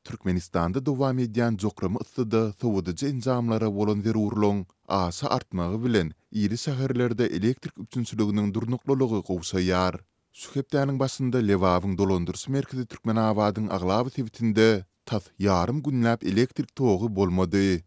Türkmenistanda dowam edýän jokrama yssyda sowadyjy enjamlara bolan zerurlygyň aşa artmagy bilen, iri şäherlerde elektrik üpjünçiliginiň durnuklylygy gowşaýar. Şu hepdäniň başynda Lebabyň dolandyryş merkezi Türkmenabadyň aglaba sebitinde tas ýarym günläp elektrik togy bolmady.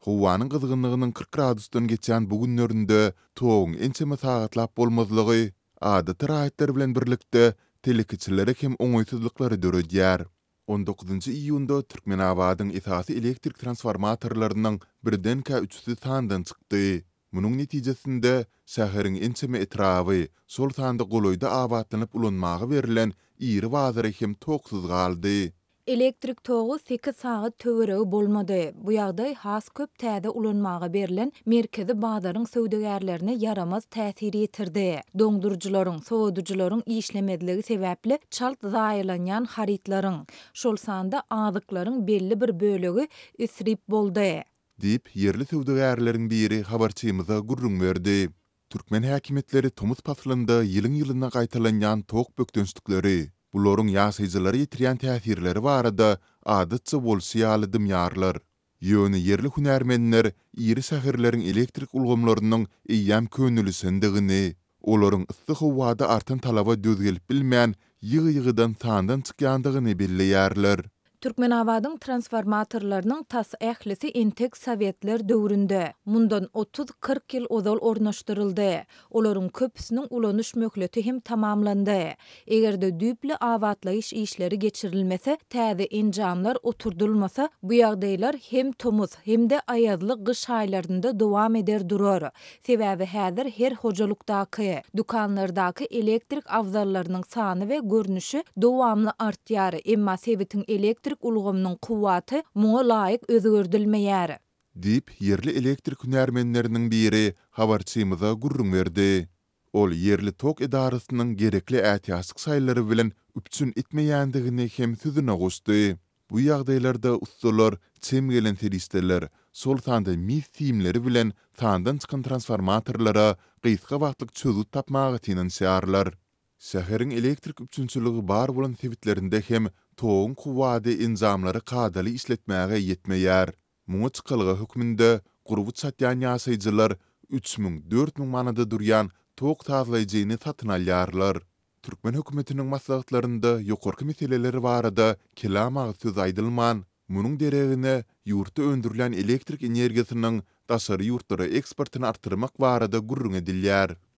Howanyň gyzgynlygynyň 40 gradusdan geçýän bu günlerinde toguň ençeme sagatlap bolmazlygy adaty raýatlar bilen birlikde telekeçilere hem oňaýsyzlyklary döredýär. On dokuzynjy iýunda Türkmenabadyň esasy elektrik transformatorlarynyň birdenkä üçüsi sandan çykdy. Munuň netijesinde, şäheriň ençeme etraby, şol sanda golaýda abatlanyp ulanmaga berlen iri bazary hem toksuz galdy. Elektrik togy sekiz sagat töweregi bolmady. Bu ýagdaý has köp täze ulanmaga berlen merkezi bazaryň söwdagärlerine ýaramaz täsir ýetirdi. Doňduryjylaryň, sowadyjylaryň işlemezligi sebäpli çalt zaýalanýan harytlaryň, şol sanda azyklaryň belli bir bölegi isrip boldy. Diýip, ýerli söwdagärleriň biri habarçymyza gürrüň berdi. Türkmen häkimiýetleri tomus paslynda ýylyň-ýylyna gaýtalanýan tok bökdençlikleri, bularyň ýaşaýjylara ýetirýän täsirleri barada adatça bolşy ýaly dymýarlar. Ýöne ýerli hünärmenler iri şäherleriň elektrik ulgamlarynyň eýýäm könelişendigini, olaryň yssy howada artan talaba döz gelip bilmän, ýygy-ýygydan sandan çykýandygyny belleýärler. Türkmenabadyň transformatorlarynyň tas ählisi entek sowetler döwründe, mundan otuz-kyrk ýyl ozal ornaşdyryldy. Olaryň köpüsiniň ulanyş möhleti hem tamamlandy. Eger-de düýpli abatlaýyş işleri geçirilmese, täze enjamlar oturdylmasa, bu ýagdaýlar hem tomus, hem-de aýazly gyş aýlarynda dowam eder durar. Sebäbi häzir her hojalykdaky, dükanlardaky elektrik abzallarynyň sany we görnüşi dowamly artýar, emma sebitiň elektrik ulgamynyň kuwwaty muňa laýyk özgerdilmeýär. Diýip, ýerli elektrik hünärmenleriniň biri habarçymyza gürrüň berdi. Ol ýerli tok edarasynyň gerekli ätiýaçlyk şaýlary bilen üpjün etmeýändigini hem sözüne goşdy. Bu ýagdaýlarda ussalar çem gelen serişdeler, şol sanda mis simleri bilen sandan çykan transformatorlara gysga wagtlyk çözgüt tapmaga synanyşýarlar. Şäheriň elektrik üpjünçiligi bar bolan sebitlerinde hem toguň kuwwady enjamlary kadaly işletmäge ýetmeýär. Muňa çykalga hökmünde gurby çatýan ýaşaýjylar 3000, 4000 manada durýan tok sazlaýjyny satyn alýarlar. Türkmen hökümetiniň maslahatlarynda ýokarky meseleler barada kelam agyz söz aýdylman, munuň deregine ýurtda öndürilýän elektrik energiýasynyň daşary ýurtlara eksportyny artdyrmak barada gürrüň edilýär.